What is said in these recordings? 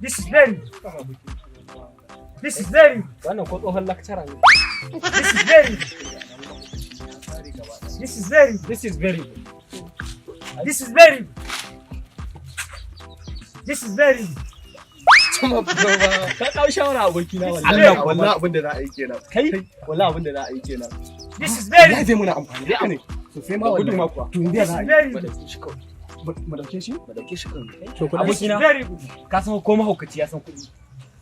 This is very good. This is very good. Wannan ko tsohon lakcara ne. This is very good. This is very good. This is very good. This is very good. This is very good. Ka kawo shawara, abokina, wallahi. Allah, wallahi abin da za a yi kenan. Kai. Wallahi abin da za a yi kenan. This is very Wallahi zai muna amfani. Haka ne. Sosai ma Da wallahi. gudu ma kuwa. To yanzu ya This za is a yi? very Mu good. dauke shi kawai. Mu dauke shi? Mu dauke shi kawai. This is Abokina, very good. ka san ko mahaukaci ya san kuɗi.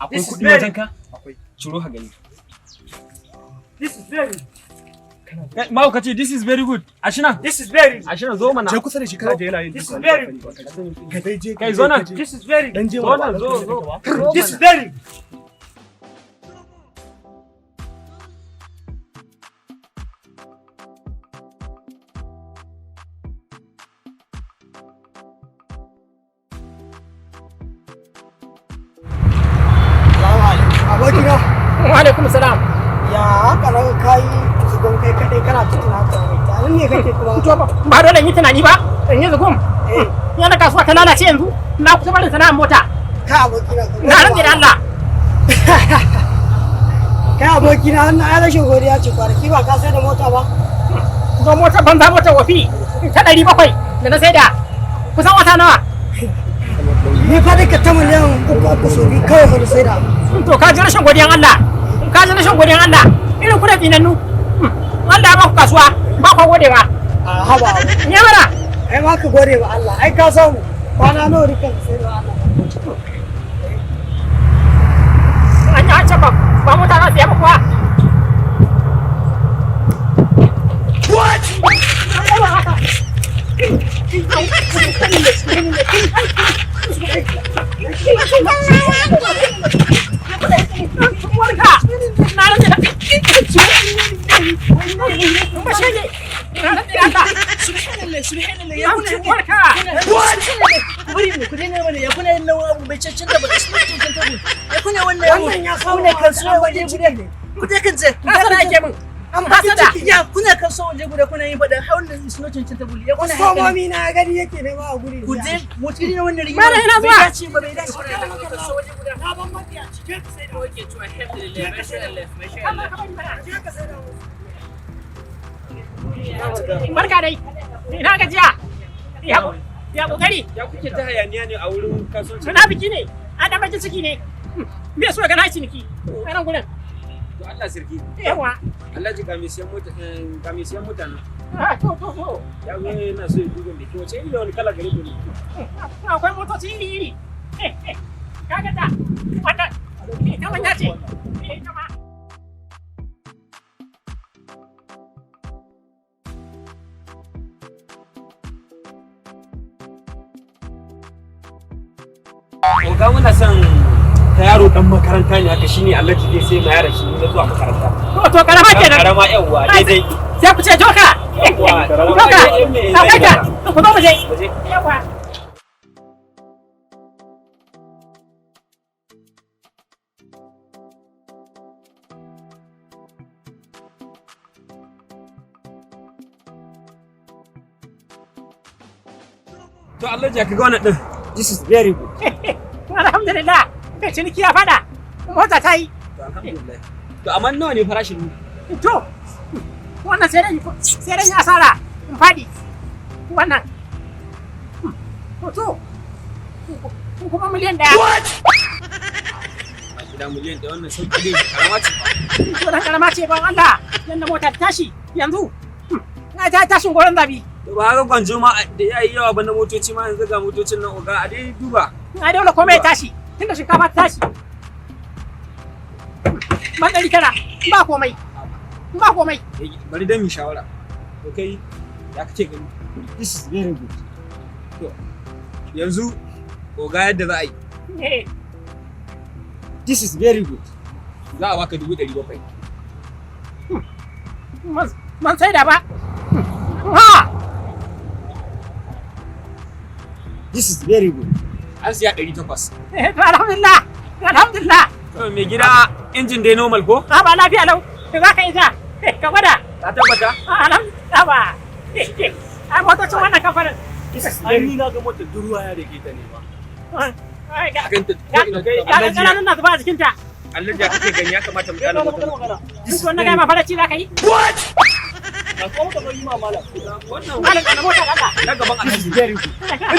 Akwai This is kuɗi very- wajen ka? Akwai. Ciro ka gani. This is very good. Mahaukaci, this is very good. Ashina, This is very good. Ashina, zo mana. Je kusa da shi, kana da yana yin This is duka. very good. Ka dai je. Kai, zo nan. This is very good. Dan je Zo mana. nan, zo, zo. Zo This is mana. very good. Abokina, Wa alaikum salam. ya haka nan kayi zugon kai kadai kana ta tunaka mai tunanin ne kake kuma? To ba dole in yi tunani ba, in yi zugum. Eh. Yana kasuwa ta lalace yanzu, na kusa barin sana'ar mota. Ka abokina, ka Na rantse da Allah. Kai abokina, wannan ai rashin godiya ce. Kwanaki ba ka sai da mota ba? Zo motar banza, motar wafi ta 700 da na saida. Kusan wata nawa? Ni fa duka ta miliyan 3 3 so biyu kawai fa da sai da. To ka ji rashin godiyan Allah. Ka ji rashin godiyan Allah. Irin kuna tsinannu. Allah ya ba ku kasuwa, ba ku gode ba. A haba. Ya mana. Ai ma ka gode wa Allah, ai ka samu kwana nawa duka ka sai da Allah. An yi hancan ba ba mota za su yi ba kuwa. What? Na rantse da Mashege! Na rantse da Allah! Subhanallah, subhanallah, ya kuna Warka! Subhanallah, ku bari mu ku daina mana. Ya kuna yin lawan abu bai cancanta ba, isma cancanta ba. Ya kuna wannan abu? Wannan ya samu Kuna kasuwa an waje bakin guda. ciki ne. Ku je kan je. Hasada ake min. An bakin Hasada. ciki. Ya kuna kasuwa waje guda kuna yin faɗa har wannan isma cancanta ba. Ya kuna haka ne? Kwastomomi na gani yake nema a guri. Ku je mu tsiri na wannan rigima. Malam, ina zuwa. Bai dace ba, bai dace ba. Kuna kasuwa waje guda. Na ban mafiya cike ka sai da wake To alhamdulillah, masha Allah, masha Allah. je ka sai da wasu. Barka dai. Ina gajiya. Ya ya kokari. Ya kuke ta hayaniya ne a wurin kasuwanci? Munafiki ne. A dan bakin ciki ne. Me so ga na ciniki? A nan gurin. To Allah sarki. Yawa. Allah ji ga mai siyan mota, ga mai siyan mota nan. Ah, to to to. Ya zo yana so ya duba mai kyau. Wace iri da wani kala gare ku ne? Akwai motoci iri iri. Kaga ta. Wannan ita manya ce. Ita ma. Oga, muna son ta yaro dan makaranta ne haka, shine Allah ji zai sai ma yaron shi na zuwa makaranta. To karama kenan. Karama, yawwa, daidai. Sai ku ce joka. Yawwa, karama. Joka. Daidai. Akwai ta. Ku zo mu je. Mu je. Yawa. To Allah ji ka ga wannan din. This is very good. Alhamdulillah. Ciniki ya fada. Mota ta yi. To alhamdulillah. To amma nawa ne farashin ne? To, wannan sai dai yi asara in faɗi. Wannan. To, kuma miliyan 1. A gida miliyan 1, wannan sauki ne, karama ce fa. To dan karama ce, ban Allah, yanda mota ta tashi yanzu. Na ta tashin goron zabi. To ba haka gwanjo ma da yayi yawa ba na motoci ma yanzu, ga motocin nan oga, a dai duba. Ai dole komai ya tashi, tunda shinkafa ta tashi. Ban 900, ba komai. Ba komai. Eh, bari dan mi shawara. To kai ya kace gani? This is very good. To yanzu oga, yadda za a yi. Eh, This is very good. Za a baka 700,000. Ban saida ba. Ha! This is very good. An siya 800. Eh, to alhamdulillah. Alhamdulillah. To mai gida, injin dai normal ko? Ha ba, lafiya lau. Za ka iya. Ka gwada. Ka tabbata? Alhamdulillah ba. Ai motocin wannan kamfanin. Ai ni na ga motar duk ruwa ya rage ta ne ba. Ai, ga Ganta ko ina. ga ƙananan na zuba a jikinta. Allah ya kake gani ya kamata mu Kai gane ma motar. magana. Duk wannan gaya ma faraci za ka yi. Kasuwa muka zo yi ma malam. Wannan Malam na mota da Allah. na gaban Alhaji. Very good.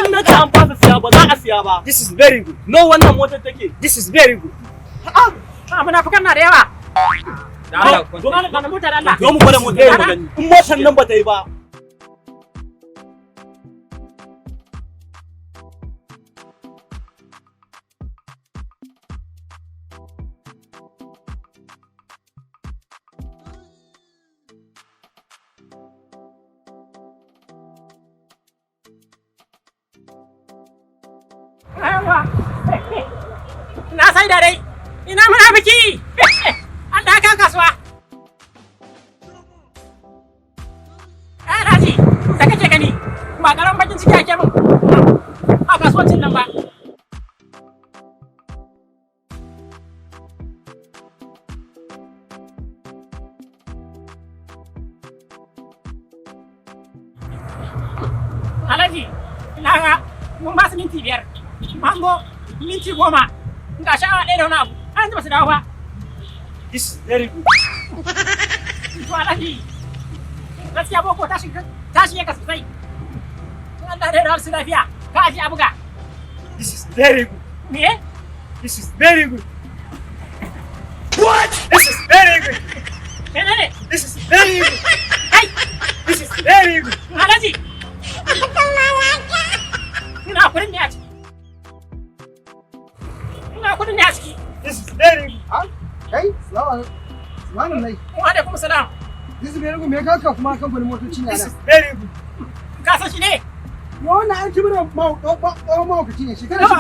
In na ce an fasa siya ba za a siya ba. This is very good. No, wannan motar take. This is very good. Ah, munafukan na da yawa. Da Allah Zo kwanta. Malam na mota da Allah. Zo mu gwada motar mu gani. In motar nan ba ta yi ba. Yawa. Na sai da dai. Ina munafiki. Allah ka kasuwa. Alhaji, da kake gani ba karan bakin ciki ake min a kasuwancin nan ba. Alhaji, na ga mun ba su minti 5, mango minti 10, ga sha'awa ɗaya da wani abu, an ba su dawo ba. This is very good. To Alhaji, gaskiya boko ta shiga ta shige ka sosai. In Allah da ya su lafiya, ka aje a buga. This is very good. Me? This is very good. What? This is very good. Menene? This is very good. Kai, This is very good. Alhaji. Ina kudin ne a ciki. Ina kudin ne a ciki. This is very good. Kai, salamu alaikum. Subhanallah. Wa alaikum salam. This is very good. Me ka kuma kamfanin motoci ne This nan. is very good. Ka san shi ne? Yo, wannan an ci mana tsohon mahaukaci ne. Shekara shi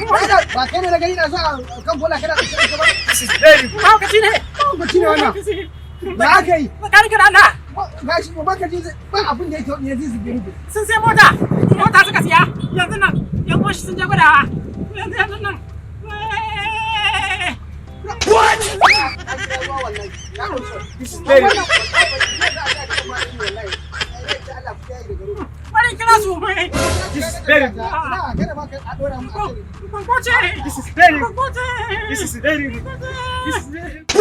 kuma kana. Ba kai ne na gani na zo a kan bola kana ɗauke ɗauke ba. This is very good. Mahaukaci ne. Mahaukaci ne wannan. Ya aka yi? Tsakanin ka da Allah. Gashi ba ka ji ba abin da yake ne, this is very good. Sun sai mota, mota suka siya yanzu nan, yan uwan shi sun je gwadawa yanzu yanzu nan. What? This is very good. Bari kira su mai. This is very good. Kwankoce. This is very good. Kwankoce. This is very good. This is very good.